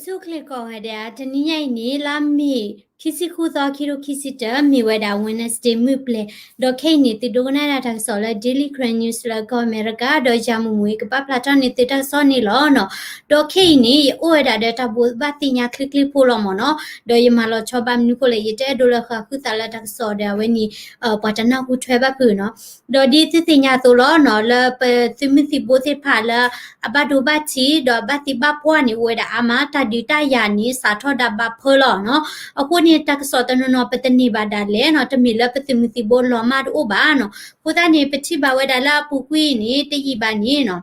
ဆူၣ်ချ့ကိးဂၤဒဲး, တနံၤညါအံၤန့ၣ် လါမ့ၤ ခံဆံဃုသီ ခံကထိခံဆံတၢ မ့ၢ်ဝဲဒၣ် Wednesday မုၢ်ပျဲၤ, ဒီးခဲအံၤန့ၣ် သုဒိကနၣ်ဒၣ်တၢ်ကစီၣ်လၢ Daily Karen News လၢကီၢ်အမဲရကၤ, ဒီးယၤမုၢ်မူၤ ယကပာ်ဖျါထီၣ်န့ၢ်သုတၢ်ကစီၣ်န့ၣ်လီၤနီၤ. ဒီးခဲအံၤန့ၣ် ယအိၣ်ဝဲဒၣ်ဒီးတၢ်ဘိးဘၣ်သ့ၣ်ညါချ့ချ့ဖိလီၤမ့ၢ်နီၤ. ဒီးယမၤလီၤဆီဘၣ်မနုၤဃိလဲၣ်, ယတအဲၣ်ဒိးလၢဃးဃုသးလၢတၢ်ကစီၣ်ဒီးအဝဲန့ၣ် ပှၤတနၢ်ဟူထွဲဘၣ်ဖုးနီၤ. ဒီးဒ်သုသ့ၣ်ညါအသိးလီၤနီၤ, လၢပသုးမုၢ်သံၣ်ဘိသ့ၣ်တဖၣ်လၢအဘၣ်ဒိဘၣ်ထံး ဒီးအဘၣ်သံဘၣ်ပှၢ်န့ၣ် အိၣ်ဝဲဒၣ်အါမး, တၢ်ဒုးတၢ်ယၤန့ၣ် စးထီၣ်ဒၣ်ဘၣ်ဖၢလီၤနီၤ. အဃိန့ၣ် တၢ်ကစီၣ်တနီၤနီၤ ပတန့ၢ်ဘၣ်ဒၣ်လဲာ်နီၤ, တမ့ၢ်လၢပသုးမုၢ်သံၣ်ဘိလီၤမၢ်တအိၣ်ဘၣ်နီၤ. အဃိသတးန့ၣ် ပထံၣ်ဘၣ်ဝဲဒၣ်လၢအပူၤကွံာ်န့ၣ် တယံာ်ဘၣ်န့ၣ်နီၤ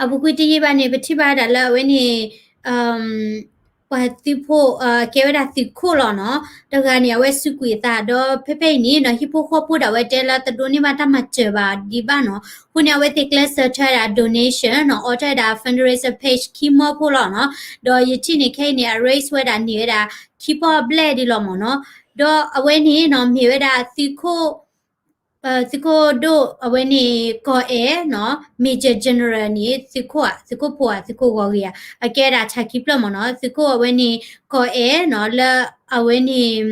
အပူၤကွံာ်တယံာ်ဘၣ်န့ၣ် ပထံၣ်ဘၣ်ဝဲဒၣ်လၢအဝဲန့ၣ် ပှၤသုးဖိ ကဲဝဲဒၣ်သုးခိၣ်လီၤနီၤ. တဂၤန့ၣ် အဝဲစူးကွံာ်အသးဒီး ဖဲဖဲအံၤန့ၣ်နီၤ ဟံၣ်ဖိဃီဖိဒၣ်ဝဲတဲလၢတဒိးန့ၢ်ဘၣ်တၢ်မၤစၢၤဘၣ်ဒံးဘၣ်နီၤ. အဃိန့ၣ် အဝဲသ့ၣ်ကျဲးစၢးထၢဝဲဒၣ် donation နီၤ, အီထၢဝဲဒၣ် fundraiser page ခံမၢဖိလီၤနီၤ. ဒီးယထံၣ်န့ၣ်ခဲအံၤန့ၣ် အ raise ဝဲဒၣ်န့ၢ်ဝဲဒၣ် ခံပီၣ်ဘျဲၣ်ဒံးလီၤမ့ၢ်နီၤ. ဒီးအဝဲန့ၣ်နီၤ မ့ၢ်ဝဲဒၣ်သုးခိၣ် သုးခိၣ်ဒိၣ်အဝဲန့ၣ် ကီၢ်အဲၣ်နီၤ, Major General န့ၣ် သုးခိၣ်ဧါ, သုးခိၣ်ဖိဧါ, သုးခိၣ်ဂီၤဂ့ၤဧါ, အကဲဒၣ်ဆၣ်ခံဖျၢၣ်မ့ၢ်နီၤ. သုးခိၣ်အဝဲန့ၣ် ကီၢ်အဲၣ်နီၤ, လၢအဝဲန့ၣ်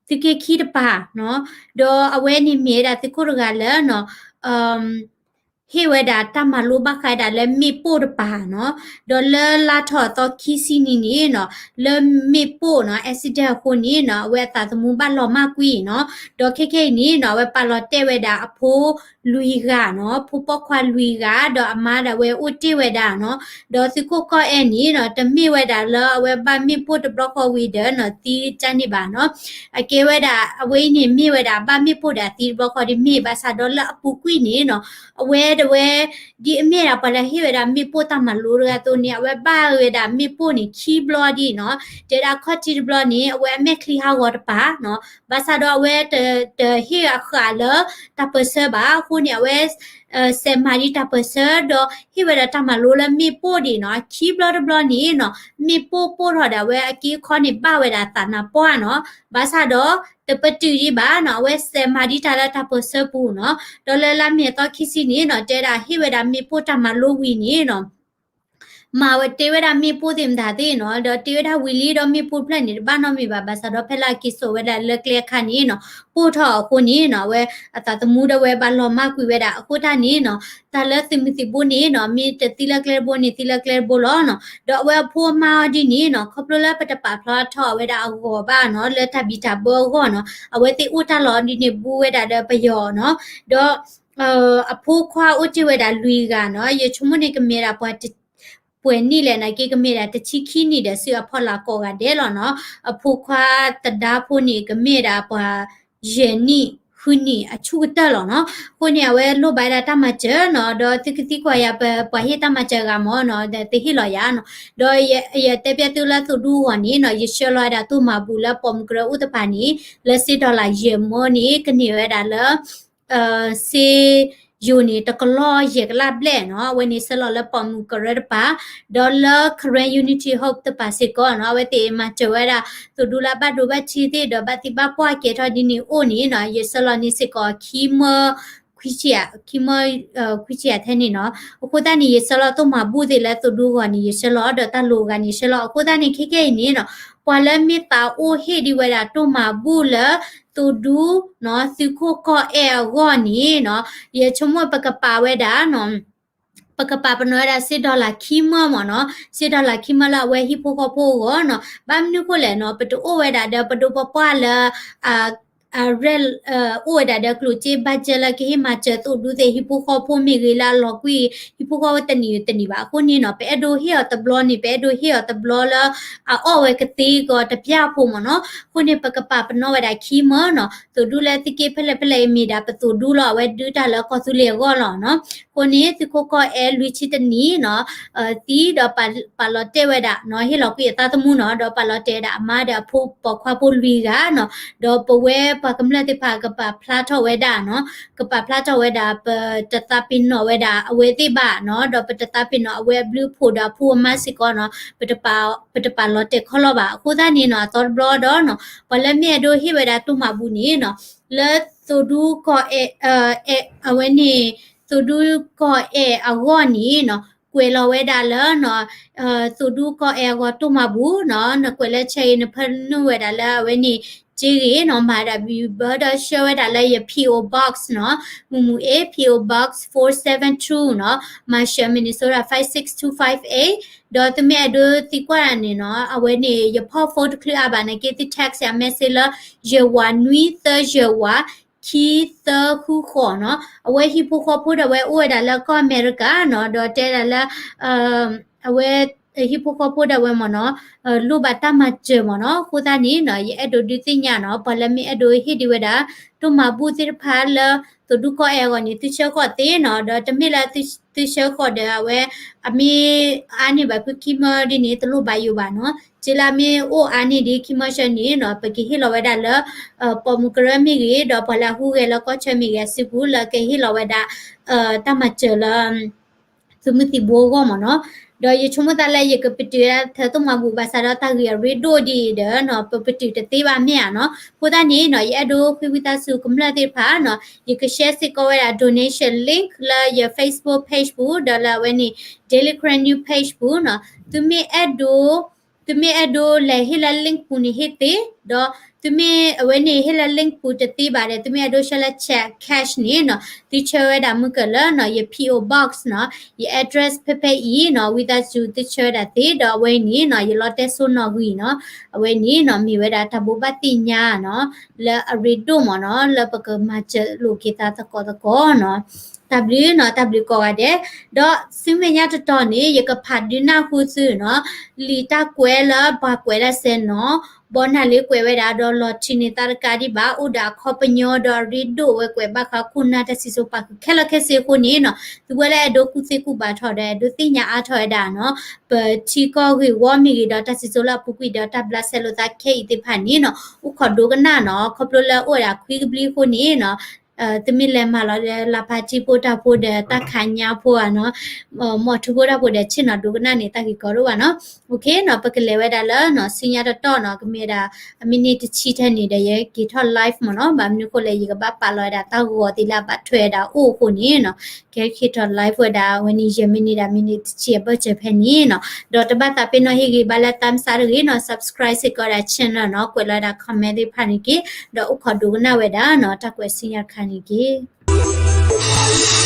သုးက့ခံတပၤနီၤ, ဒီးအဝဲန့ၣ်မ့ၢ်ဝဲဒၣ်သုးခိၣ်တဂၤလၢနီၤ ဟ့ၣ်ဝဲဒၣ်တၢ်မၤလိဘၣ်ဃးဒၣ်လၢမ့ၣ်ပိၢ်တပၤနီၤ, ဒီးလၢလါထီၣ်အသီခံဆံနံၤန့ၣ်နီၤ, လၢမ့ၣ်ပိၢ်နီၤ accident အဃိန့ၣ်နီၤ အဝဲအသးသမူဘၣ်လီၤမၢ်ကွံာ်နီၤ, ဒီးခဲခဲအံၤန့ၣ်နီၤ အဝဲပာ်လီၤတဲာ်ဝဲဒၣ်အဖိလွံၢ်ဂၤနီၤ, ဖိပိာ်ခွါလွံၢ်ဂၤ ဒီးအမါဒၣ်ဝဲအိၣ်တ့ၢ်ဝဲဒၣ်နီၤ, ဒီးသုးခိၣ်ကီၢ်အဲၣ်န့ၣ်နီၤ တမ့ၢ်ဝဲဒၣ်လၢအဝဲဘၣ်မ့ၣ်ပိၢ်တဘျီဃီဝံၤဒီးနီၤ သံတၢ်န့ၣ်ဘၣ်နီၤ အကဲဝဲဒၣ် အဝဲအံၤန့ၣ် မ့ၢ်ဝဲဒၣ်ဘၣ်မ့ၣ်ပိၢ်ဒီးအသံတဘျီဃီဒ်မ့ၢ် ဘၣ်ဆၣ်ဒီးလၢအပူၤကွံာ်န့ၣ်နီၤ, အဝဲဒၣ်ဝဲ ဒ်အမ့ၢ်ဒၣ်ပှၤလၢဟ့ၣ်ဝဲဒၣ်မ့ၣ်ပိၢ်တၢ်မၤလိတဂၤအသိးန့ၣ် အဝဲဘၣ်ဝဲဒၣ်မ့ၣ်ပိၢ်န့ၣ်ခံဘျီဒ်နီၤ, တဲဒၣ်ခီၣ်ထံးတဘျီန့ၣ် အဝဲအမဲာ်ချံဟးဂီၤတပၤနီၤ, ဘၣ်ဆၣ်ဒီးအဝဲတဟ့ၣ်အဃာ်လၢတၢ်ပၢၢ်ဆၢဘၣ်, အဃိန့ၣ် အဝဲ စဲးမၤဒံးတၢ်ပၢၢ်ဆၢ ဒီးဟ့ၣ်ဝဲဒၣ်တၢ်မၤလိလၢမ့ၣ်ပိၢ်ဒံးနီၤ, ခံဘျီတဘျီန့ၣ်နီၤ မ့ၣ်ပိၢ်ပိၢ်ထီၣ်ဒီးအဝဲအက့အခီန့ၣ်ဘၣ်ဝဲဒၣ်သးနါပှၢ်နီၤ, ဘၣ်ဆၣ်ဒီး တပတုာ်ဒံးဘၣ်နီၤ, အဝဲစဲးမၤဒံးတၢ်လၢတၢ်ပၢၢ်ဆၢပူၤနီၤ, ဒီးလၢလါမ့ၤအသီခံဆံန့ၣ်နီၤ တဲဒၣ်ဟ့ၣ်ဝဲဒၣ်မ့ၣ်ပိၢ်တၢ်မၤလိဝံၤန့ၣ်နီၤ မၤဝဲတ့ဝဲဒၣ်မ့ၣ်ပိၢ်သ့ၣ်မတၤသ့ၣ်နီၤ, ဒီးတ့ဝဲဒၣ်ဝံၤလံဒီးမ့ၣ်ပိၢ်တဖျၢၣ်န့ၣ် တဘၣ်နီတမံၤဘၣ်, ဘၣ်ဆၣ်ဒီးဖဲလၢအက့ၤစိာ်ဝဲဒၣ်လၢကျဲအခါန့ၣ်နီၤ ပိၢ်ထီၣ်အဃိန့ၣ်နီၤ အဝဲအသးသမူဒီးဝဲဘၣ်လီၤမၢ်ကွံာ်ဝဲဒၣ်, အဃိတၢ်န့ၣ်နီၤ တၢ်လၢသုးမုၢ်သံၣ်ဘိန့ၣ်နီၤ မ့ၢ်တသံလၢကျဲတဘိန့ၣ် သံလၢကျဲတဘိလီၤနီၤ, ဒီးအဝဲအဖိအမါအီၤဒ်န့ၣ်နီၤ ခီဖျိလၢပတပာ်ဖျါထီၣ်ဝဲဒၣ်အဂီၢ်ဘၣ်နီၤ လၢတၢ်ဘံၣ်တၢ်ဘၢအဂီၢ်နီၤ အဝဲသ့ၣ်အိၣ်တၢ်လီၤဒ်န့ၣ် ဘူးဝဲဒၣ်ဒီးပယီၤနီၤ, ဒီး အဖိခွါအိၣ်တ့ၢ်ဝဲဒၣ်လွံၢ်ဂၤနီၤ, ယဆိကမိၣ်န့ၣ် ကမ့ၢ်ဒၣ်ပှၤ ပှဲၤနံၣ်လဲၣ်နာ်က့ ကမ့ၢ်ဒၣ်တဆံခံနံၣ်ဒီးဆူအဖီလာ်ကိးဂၤဒဲးလီၤနီၤ, အဖိခွါသဒါဖိန့ၣ် ကမ့ၢ်ဒၣ်ပှၤ ယဲၢ်နံၣ် ဃုနံၣ်အဆူၣ်ကတၢၢ်လီၤနီၤ, အဃိန့ၣ် အဝဲလိၣ်ဘၣ်ဝဲဒၣ်တၢ်မၤစၢၤနီၤ, ဒီးသုကသံကွၢ်ယၤ ပပှၤဟ့ၣ်တၢ်မၤစၢၤဂၤမ့ၢ်နီၤ, ဒီးသုဟ့ၣ်လီၤယၤနီၤ, ဒီးယတဲပျဲသုလၢသုးဒူအဂီၢ်န့ၣ်နီၤ ယဆှၢလီၤဝဲဒၣ်တိၢ်မၤဘူၣ်လၢပိာ်မုၣ်ကရၢအိၣ်တဖၣ်န့ၣ် လၢစ့ဒီလၣ်ယဲၢ်မၢန့ၣ် ကန့ၢ်ဝဲဒၣ်လၢ စ့ယိၤန့ၣ် တကလီၢ်ယဲၢ်ကလးဘျဲၣ်နီၤ, အဝဲန့ၣ်ဆှၢလီၤလၢပိာ်မုၣ်ကရၢတဖၣ်, ဒီးလၢ Karen Unity Hope တဖၣ်စ့ၢ်ကီးနီၤ, အဝဲသ့ၣ်မၤစၢၤဝဲဒၣ် သုးဒူလၢဘၣ်ဒိဘၣ်ထံးသ့ၣ် ဒီးဘၣ်သံဘၣ်ပှၢ်ကဲထီၣ်ဒ်န့ၣ်အိၣ်န့ၣ်နီၤ, ယဆှၢလီၤန့ၣ်စ့ၢ်ကီး ခံမၢ ခွံဆံယဲၢ်, ခံမၢ ခွံဆံယဲၢ်ထဲန့ၣ်နီၤ, အဃိသတးန့ၣ် ယဆှၢလီၤတိၢ်မၤဘူၣ်သ့ၣ်လၢသုးဒူအဂီၢ်န့ၣ် ယဆှၢလီၤ ဒီးတၢ်လိၣ်အဂၤန့ၣ် ယဆှၢလီၤ, အဃိသတးန့ၣ် ခဲကဲအံၤန့ၣ်နီၤ ပှၤလၢမ့ၢ်သးအိၣ်ဟ့ၣ်ဒံးဝဲဒၣ်တိၢ်မၤဘူၣ်လၢ သုးဒူနီၤ သုးခိၣ်ကီၢ်အဲၣ်အဂီၢ်န့ၣ်နီၤ, ယဆိကမိၣ်ပကပာ်ဝဲဒၣ်နီၤ ပကပာ်ပနီၣ်ဝဲဒၣ်စ့ဒီလၣ်ခံမၢမ့ၢ်နီၤ, စ့ဒီလၣ်ခံမၢလၢအဝဲဟံၣ်ဖိဃီဖိအဂီၢ်နီၤ, ဘၣ်မနုၤဃိလဲၣ်နီၤ, ပတအိၣ်ဝဲဒၣ်ဒီးပဒိၣ်ပပှၢ်လၢ အရဲၣ် အိၣ်ဝဲဒၣ်ဒီးကျိၣ်စ့ဘၣ်ကၢလၢကဟ့ၣ်မၤစၢၤသုးဒူသ့ၣ် ဟံၣ်ဖိဃီဖိမ့ၢ်ဂ့ၤလၢအလီၤကွံာ် ဟံၣ်ဖိဃီဖိတနံၣ်တနံၣ်ဘၣ်, အဃိန့ၣ်နီၤ ပအဲၣ်ဒိးဟ့ၣ်အီၤတဘျီန့ၣ် ပအဲၣ်ဒိးဟ့ၣ်အီၤတဘျီလၢ အအီၣ်ဝဲကသ့ကီးတပျၢ်ဖိမ့ၢ်နီၤ, အဃိန့ၣ် ပကပာ်ပနီၣ်ဝဲဒၣ်ခံမၢနီၤ, သုးဒူလၢသုးက့ဖဲလဲၣ်ဖဲလဲၣ်အံၤမ့ၢ်ဒၣ်ပသုးဒူလီၤ, အဝဲဒုးတၢ်လၢကီၢ်သူလ့ၤအဂီၢ်လီၤနီၤ, အဃိန့ၣ် သုးခိၣ်ကီၢ်အဲၣ်လွံၢ်ဆံတနံၣ်နီၤ သံဒီးပာ်လီၤတဲာ်ဝဲဒၣ်နီၤ ဟ့ၣ်လီၤကွံာ်အသးသမူနီၤ, ဒီးပာ်လီၤတဲာ်ဝဲဒၣ်အမါဒီးအဖိပိာ်ခွါဖိလွံၢ်ဂၤနီၤ, ဒီးပဝဲပှၤကမျၢၢ်သ့ၣ်တဖၣ်ကပာ်ဖျါထီၣ်ဝဲဒၣ်နီၤ, ကပာ်ဖျါထီၣ်ဝဲဒၣ် ပတသးပ့ၤနီၣ်ဝဲဒၣ်အဝဲသ့ၣ်ဘၣ်နီၤ, ဒီးပတသးပ့ၤနီၣ်အဝဲအဘျုးအဖှိၣ်ဒီးအဖိအမါစ့ၢ်ကီးနီၤ, ပတပာ်လီၤတဲာ်ခီလီၤဘၣ်, အဃိသတးန့ၣ်နီၤ အသီတဘျီဒီးနီၤ ပှၤလၢမ့ၢ်အဲၣ်ဒိးဟ့ၣ်ဝဲဒၣ်တိၢ်မၤဘူၣ်န့ၣ်နီၤ လၢသုးဒူကီၢ်အဲၣ် အဝဲန့ၣ် သုးဒူကီၢ်အဲၣ်အဂီၢ်န့ၣ်နီၤ ကွဲးလီၤဝဲဒၣ်လၢ သိၣ်ဒူကီၢ်အဲၣ်အဂီၢ် တိၢ်မၤဘူၣ်နီၤ, နကွဲးလၢ check အံၤ နဖၢနုာ်ဝဲဒၣ်လၢအဝဲန့ၣ် က့ဂ့ၤနီၤ, မၤဒၣ် ဘၣ်ဒီးဆှၢဝဲဒၣ်လၢယ P O Box နီၤ, မုၢ်မုၢ်အ့ P O Box four seven two နီၤ, Marshall, Minnesota five six two five eight. ဒီးသုမ့ၢ်အဲၣ်ဒိးသံကွၢ်တၢ်န့ၣ်နီၤ, အဝဲန့ၣ် ယဖီၣ် phone တချုးအါဘၣ်န့ၣ်က့ သု text ယၤ message လၢ ယဲၢ်ဝးနွံသၢယဲၢ်ဝး ခံသၢဃုဃိးနီၤ. အဝဲဟံၣ်ဖိဃီဖိဒၣ်ဝဲအိၣ်ဝဲဒၣ်လၢကီၢ်အမဲရကၤနီၤ, ဒီးတဲဒၣ်လၢ အဝဲ ဟံၣ်ဖိဃီဖိဒၣ်ဝဲမ့ၢ်နီၤ, လိၣ်ဘၣ်တၢ်မၤစၢၤမ့ၢ်နီၤ. အဃိသတးန့ၣ်နီၤ ယအဲၣ်ဒိးဒုးသ့ၣ်ညါနီၤ, ပှၤလၢမ့ၢ်အဲၣ်ဒိးဟ့ၣ်ဒံးဝဲဒၣ် တိၢ်မၤဘူၣ်သ့ၣ်တဖၣ်လၢ သိၣ်ဒူကီၢ်အဲၣ်အဂီၢ်န့ၣ် သုဆှၢဃီၤသ့နီၤ, ဒီးတမ့ၢ်လၢသုဆှၢဃီၤဒီးအဝဲ အမ့ၢ်အါန့ၢ်ဘၣ်ဖုခံမၢဒ်န့ၣ် တလိၣ်ဘၣ်ယိၣ်ဘၣ်နီၤ. က့လၢအမ့ၢ်အိၣ်အါန့ၢ်ဒ်ခံမၢဆှၢန့ၣ်နီၤ, ပကဟ့ၣ်လီၤဝဲဒၣ်လၢ ပိာ်မုၣ်ကရၢမ့ၢ်ဂ့ၤ, ဒီးပှၤလၢအဟူးဂဲၤလၢကီၢ်ဆၢမ့ၢ်ဂ့ၤ အစုပူၤလၢကဟ့ၣ်လီၤဝဲဒၣ် တၢ်မၤစၢၤလၢ သုးမုၢ်သံၣ်ဘိအဂီၢ်မ့ၢ်နီၤ. ဒီးယဆိကမိၣ်သးလၢယကပတုာ်ဒၣ်ထဲသိၣ်မၤဘူၣ် ဘၣ်ဆၣ်ဒီးတၢ်ဂ့ၢ်အရ့ဒိၣ်ဒ်အံၤဒီးနီၤ ပပတုာ်တသ့ဘၣ်မ့ၢ်ဧါနီၤ. အဃိသတးန့ၣ်နီၤ ယအဲၣ်ဒိးဃ့ဝံသးစူၤကမျၢၢ်သ့ၣ်တဖၣ်နီၤ, ယက share စ့ၢ်ကီးဝဲဒၣ် donation link လၢယ Facebook page ပူၤ ဒီးလၢအဝဲန့ၣ် Daily Karen News page ပူၤနီၤ. သုမ့ၢ်အဲၣ်ဒိး သုမ့ၢ်အဲၣ်ဒိးလဲၤဟ့ၣ်လၢ link ပူၤန့ၣ်ဟ့ၣ်သ့, ဒီးသုမ့ၢ်အဝဲန့ၣ်ဟ့ၣ်လၢ link ပူၤတသ့ဘၣ်ဒီး သုမ့ၢ်အဲၣ်ဒိးဆှၢလၢ check cash န့ၣ်နီၤ သုဆှၢဝဲဒၣ်မုၢ်ကၢၢ်လၢနီၤ ယ P O Box နီၤ, ယ address ဖဲဖဲအံၤနီၤ, ဝံသးစူၤသုဆှၢဝဲဒၣ်သ့, ဒီးအဝဲအံၤန့ၣ်နီၤ ယလီၤတဲာ်ဆိနီၣ်ဂံၢ်နီၤ, အဝဲန့ၣ်နီၤ မ့ၢ်ဝဲဒၣ်တၢ်ဘိးဘၣ်သ့ၣ်ညါနီၤ လၢအရ့ဒိၣ်မ့ၢ်နီၤ လၢပကမၤစၢၤလိာ်က့ၤသးသကိးသကိးနီၤ. တၢ်ဘျုးနီၤ, တၢ်ဘျုးကိးဂၤဒဲး. ဒီးဆူမဲာ်ညါတတီၤန့ၣ် ယကဖးဒုးနၢ်ဟူသုနီၤ, လံာ်တၢ်ကွဲးလၢပှၤကွဲးတၢ်ဆဲးနီၤ, ဘီနၢ်လ့ကွဲးဝဲဒၣ် ဒီးလီၤထံးန့ၢ်သးတကးဒံးဘၣ်, အိၣ်ဒီးအခီပညီဒီးအရ့ဒိၣ်ဝဲ ကွဲးဘၣ်ဃးခိၣ်နၢ်တၢ်စံၣ်စိၤပာ်ဃုာ်ခဲလၢာ်ခဲဆ့အဃိန့ၣ်နီၤ, သုဝဲလၢအဲၣ်ဒိးကူၣ်သ့ကူၣ်ဘၣ်ထီၣ်ဒီး အဲၣ်ဒိးသ့ၣ်ညါအါထီၣ်ဝဲဒၣ်နီၤ, ပထံကီၢ်ဂ့ၢ်ဝီမ့ၢ်ဂ့ၤ ဒီးတၢ်စံၣ်စိၤလၢအပူၤကွံာ်ဒီးတၢ်ဘျးစဲလိာ်သးခဲအံၤသ့ၣ်တဖၣ်န့ၣ်နီၤ, အိၣ်ခိးဒိကနၣ်နီၤ, ခီဖျိလၢအိၣ်ဝဲဒၣ်ခွံကဘျံးအဃိန့ၣ်နီၤ သုမ့ၢ်လဲၤမၤလီၤဒီး လၢ်ဖးထံဖိတၢ်ဖိဒီးတၢ်ခးညါဖိဧါနီၤ, မီၢ်ထူဖိတၢ်ဖိဒီး ဆ့ၣ်နီၤဒိကနၣ်န့ၣ် တၢ်ဂ့ၢ်ကီဒိၣ်ဘၣ်နီၤ. ပကလဲၤဝဲဒၣ်လၢ ဆူညါတတီၤနီၤ, ကမ့ၢ်ဝဲဒၣ် အမံးနံးတဆံထဲန့ၣ်ဒီး ယက့ၤထီၣ် live မ့ၢ်နီၤ. ဘၣ်မနုၤအဃိလဲၣ် ယကဘၣ်ပာ်လီၤဝဲဒၣ်တၢ်ဂီၤသ့ၣ်လၢအဘၣ်ထွဲဝဲဒၣ်အိၣ်အဃိန့ၣ်နီၤ, ကဟဲက့ၤထီၣ် live ဝဲဒၣ် အဝဲန့ၣ် ယဲၢ်မံးနံးဒီးမံးနံးတဆံအဘၢၣ်စၢၤဖဲန့ၣ်နီၤ. ဒီးတဘၣ်သးပ့ၤနီၣ်ဟ့ၣ်ဂံၢ်ဘါလၢ thumbs up တဂ့ၤနီၤ, subscribe စ့ၢ်ကီးဝဲဒၣ် channel နီၤ, ကွဲးလီၤဝဲဒၣ် comment သ့ၣ်တဖၣ်န့ၣ်က့ၤ, ဒီးအိၣ်ခိးဒိကနၣ်ဝဲဒၣ်နီၤ, တၢ်ကွဲးဆူညါတခါန့ၣ်က့ၤ.